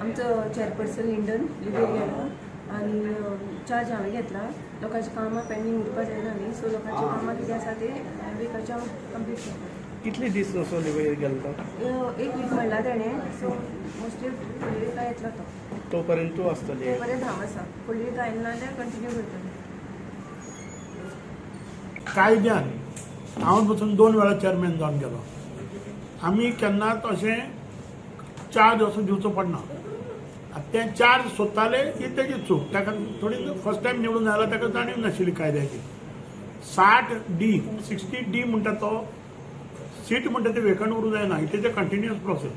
आमचो चॅरपर्सन लिंडन लिव्हीर गेला आनी चार्ज हांवें घेतला. लोकांची कामां पेंडींग उरपा जायना न्ही, सो लोकांची कामां कितें आसा ते विकाचे हांव कंप्लीट करता. कितले दीस असो लिव्हीर गेलो तो? एक वीक म्हणला तेणें, सो मोस्टली फुडले विका येतलो तो. तो पर्यंत तूं आसतली? ते पर्यंत हांव आसा. फुडले विका आयलो ना जाल्यार कंटिन्यू करतलें. कायद्यान हांव पसून दोन वेळा चेअरमॅन जावन गेलो. आमी केन्नाच अशें चार्ज असो दिवचो पडना. आतां ते चार्ज सोदताले ही तेजी चूक. ताका थोडी फर्स्ट टायम निवडून आयला, ताका जाणीव नाशिल्ली कायद्याची. 60 डी, 60D म्हणटा तो सीट म्हणटा ते वेकंट उरूंक जायना. It is a continuous process.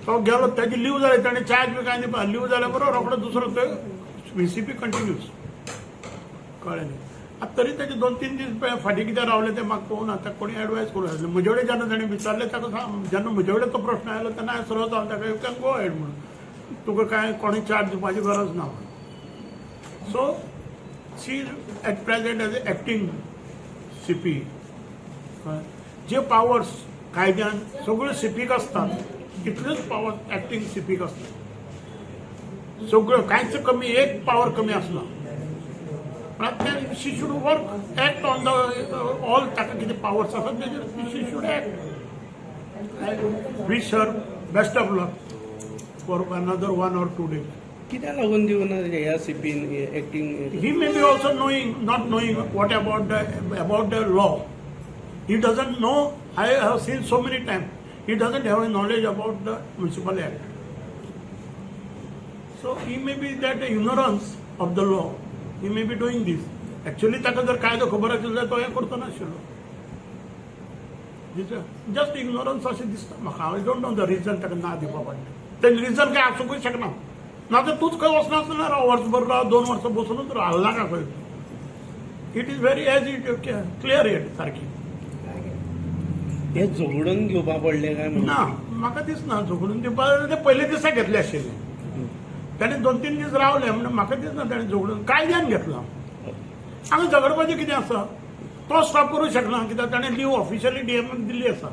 तो गेलो, ताजी लीव जाली, ताणें चार्ज बी कांय दिवपा. लीव जाल्या बरोबर रोखडो दुसरो तो व्हीसीपी कंटिन्यूस, कळ्ळें न्ही? आतां तरी ताचे 2-3 दीस फाटीं कित्याक रावले ते म्हाका पळोवना. ताका कोणी एडवायज करूं आसलें. म्हजे कडेन जेन्ना ताणें विचारलें ताका सांग, जेन्ना म्हजे कडेन तो प्रश्न आयलो तेन्ना हांवें सरळ सांगलें ताका, you can go ahead म्हणून, तुका कांय कोणी चार्ज दिवपाची गरज ना म्हणून. So she at present as a acting CP. J powers कायद्यान सगळ्यो सीपीक आसतात तितल्योच पावर एक्टींग सीपीक आसतात सगळ्यो. कांयच कमी, एक पावर कमी आसना. पण आतां she should work, act on the all. ताका कितें पावर्स आसात तेजेर she should act. I wish her best of luck for another 1 or 2 days. कित्याक लागून दिवना ह्या सीपीन acting? He may be also knowing, not knowing what about the law. He doesn't know. I have seen so many times. He doesn't have a knowledge about the Municipal Act. So he may be that ignorance of the law. He may be doing this. Actually, ताका जर कायदो खबर आशिल्लो जाल्यार तो हें करचो नाशिल्लो. जस्ट इग्नोरन्स अशें दिसता म्हाका. I don't know the reason ताका ना दिवपा पडलें तें रिजन काय आसूंकूय शकना. ना तर तूच खंय वचनासतना राव, वर्सभर राव, 2 वर्सां बसूनच राव, हालनाका खंय. It is very as it clear yet सारकी. हे झगडून घेवपा पडले काय म्हणून? ना, म्हाका दिसना झगडून दिवपा. ते पयले दिसा घेतले आशिल्ले ताणें. 2-3 दीस रावले म्हणून म्हाका दिसना ताणें झगडून. कायद्यान घेतला. हांगा झगडपाचें कितें आसा? तो स्टॉप करूंक शकना कित्याक ताणें लीव ऑफिशियली डीएमाक दिल्ली आसा.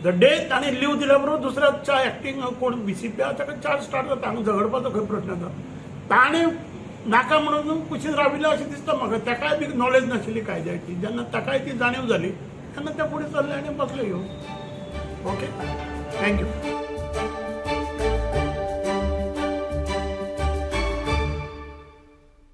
The day ताणें लीव दिल्या बरोबर दुसऱ्या एक्टींग कोण व्हीसीपी आसा ताका चार्ज स्टार्ट जाता. हांगा झगडपाचो खंय प्रश्न येता? ताणें नाका म्हणून कुशीन राविल्लें अशें दिसता म्हाका. ताकाय बी नॉलेज नाशिल्ली कायद्याची. जेन्ना ताकाय ती जाणीव जाली तेन्ना ते फुडें सरले आनी बसले घेवन. Okay, thank you.